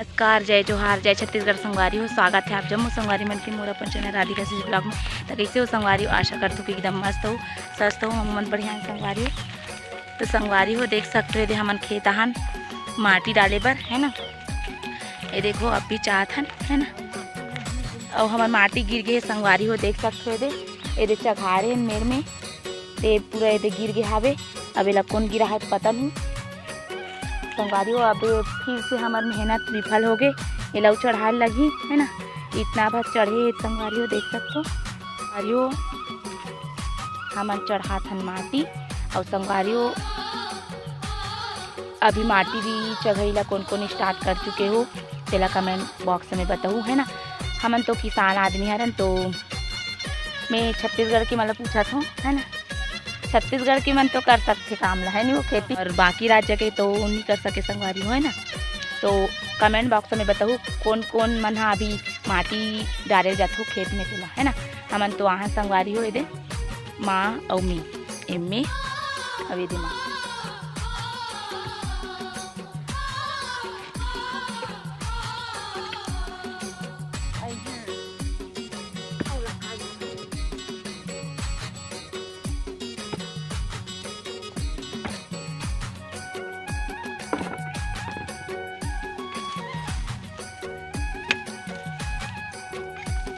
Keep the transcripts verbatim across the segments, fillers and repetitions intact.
नमस्कार, जय जोहार, जय छत्तीसगढ़ संगवारी हो। स्वागत है आप जम्मो संगवारी मन के मोर अपन चैनल राधिका सीज ब्लॉग में। त कइसे हो संगवारी हो? आशा करथों कि एकदम मस्त हो, स्वस्थ हो, हम मन बढ़िया हैं संगवारी हो। तो संगवारी हो, देख सकते हो, एदे हमन खेत आहन माटी डाले बर, है ना। ये देखो, अब भी चाहत हन, है ना। अउ हमर माटी गिर गे हे संगवारी हो, देख सकते हो, एदे, एदे चघारे हन मेड़ में, ते पूरा एदे गिर गे हावे। अब एला कोन गिरा है तो पता नहीं संगवारी हो। अब फिर से हमर मेहनत विफल हो गे, एला अउ चढ़ाए लगही, है ना। इतना भर चढ़े हे संगवारी हो, देख सकते हो संगवारी हो, हमन चढ़ात हन माटी। अउ संगवारी हो, अभी माटी भी चघई ला कोन कोन स्टार्ट कर चुके हो, तेला कमेंट बॉक्स में बताऊ, है ना। हमन तो किसान आदमी हरन, तो मैं छत्तीसगढ़ के मतलब पूछत हूँ, है ना। छत्तीसगढ़ के मन तो कर सकथे काम ला, है नी, वो खेती, और बाकी राज्य के तो नहीं कर सके संगवारी हो, है ना। तो कमेंट बॉक्स में बताऊ कोन कोन मन हा अभी माटी डारे जाथो खेत में तेला, है ना। हमन तो आहन संगवारी हो एदे माँ अउ मी, एम्मे अउ एदे माँ।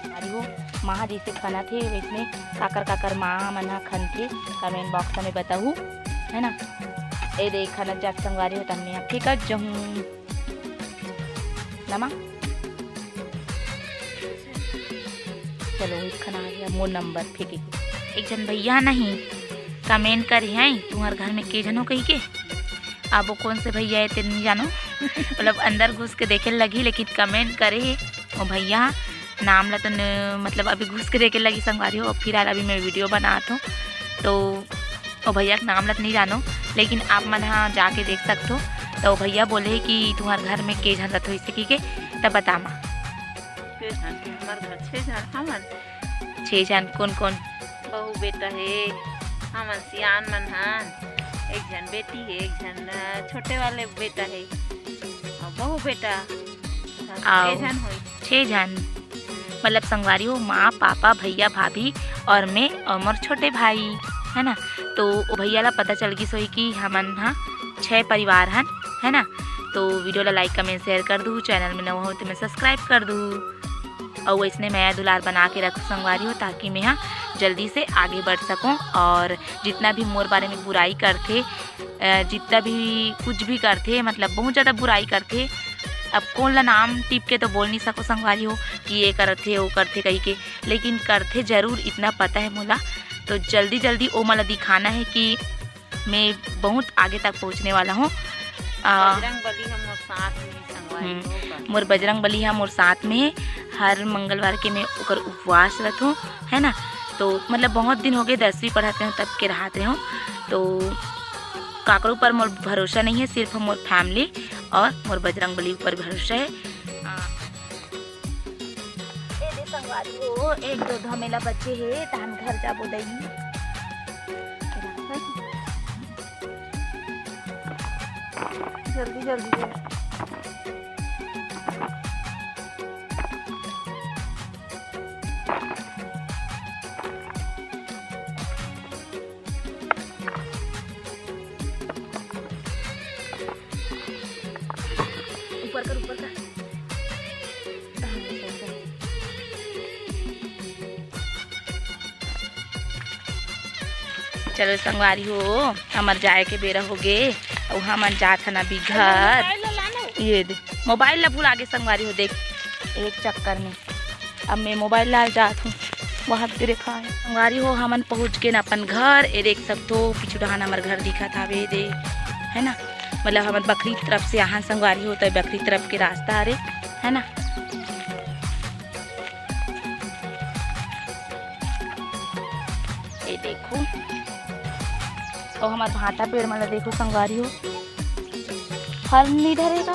अरे वो माँ जैसे खनत हे, वैसने काकर काकर माँ मन ह खनथे, कमेंट बॉक्स में बताहू, है ना। एदे खनत जात संगवारी हो, त मैं फेंकत जहूँ नमा। चलो, एक खन आ गया मोर नंबर फेंके के। एक झन भैया नहीं कमेंट करे हैं, तुम्हार घर में के झन हो कही के। अब वो कौन से भैया है, तेन नहीं जानो। मतलब, अंदर घुस के देखे लगी, लेकिन कमेंट करे हे वो भैया। नाम ला तो न, मतलब, अभी घुस के देखे लगी संगवारी हो। फिलहाल अभी मैं वीडियो बनात हूँ, तो वो भैया के नाम ला तो नहीं जानो, लेकिन आप मन हा जाके देख सकथो। तो वो भैया बोले कि तुम्हार घर में के झन रथो, इसे की के, तब बता मा। के झन? हमर घर छे झन हमन। छे झन कोन कोन? बहू बेटा हे, हमन सियान मन हन। एक झन बेटी हे, एक झन, अ, छोटे वाले बेटा हे, अउ बहू बेटा। अउ छे झन होई। छे झन। मतलब संगवारी हो, माँ, पापा, भैया, भाभी और मैं और मोर छोटे भाई, है ना। तो वो भैया ला पता चल गिस होई कि हमन हा छह परिवार हन, है ना। तो वीडियो ला लाइक, कमेंट, शेयर कर दू, चैनल में नवा हो तो मैं सब्सक्राइब कर दू। अउ वैसने मया दुलार बना के रखू संगवारी हो, ताकि मैं हा जल्दी से आगे बढ़ सकूं। और जितना भी मोर बारे में बुराई करथे, अ, जितना भी कुछ भी करथे, मतलब, बहुत ज़्यादा बुराई करथे। अब कौन ला नाम टिप के तो बोल नहीं सको संगवारी हो कि ये करथे, वो करथे कही के, लेकिन करथे जरूर, इतना पता है मोला। तो जल्दी जल्दी ओ मोला दिखाना है कि मैं बहुत आगे तक पहुँचने वाला हूँ। आ, बजरंग बली ह मोर साथ में हे, संगवारी हो, हम्म, मोर बजरंग बली ह मोर साथ में हे। हर मंगलवार के मैं ओकर उपवास रखूँ, है ना। तो मतलब बहुत दिन हो गए, दसवीं पढ़त रहे हूँ तब के रहत रहे हूँ। तो काकरो ऊपर मोर भरोसा नहीं है, सिर्फ मोर फैमिली और मोर बजरंग बली ऊपर भरोसा है। आ, ए दे संगवारी हो, एक दो धमेला बचे हे, त हम घर जाबो दई। जल्दी जल्दी दे। ऊपर कर, ऊपर कर। चलो संगवारी हो, हमर जाए के बेरा हो गे, अउ हमन जात हन अभी घर। मोबाइल ला लाना। ये दे, मोबाइल ला भुला गे संगवारी हो, देख, एक चक्कर में। अब मैं मोबाइल ला जात हूँ, वहाँ पे रखा है। संगवारी हो, हमन पहुँच गे न अपन घर। ए देख सकथो, पीछू डहान हमर घर दिखत हावे दे, है ना। मतलब हमर बखरी तरफ से आहन संगवारी हो, तो बखरी तरफ के रास्ता हरे, है ना। ये देखो, अउ हमर भांटा पेड़ मन ला देखो संगवारी हो, फल नहीं धरे का,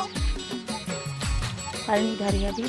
फल नहीं धरे अभी।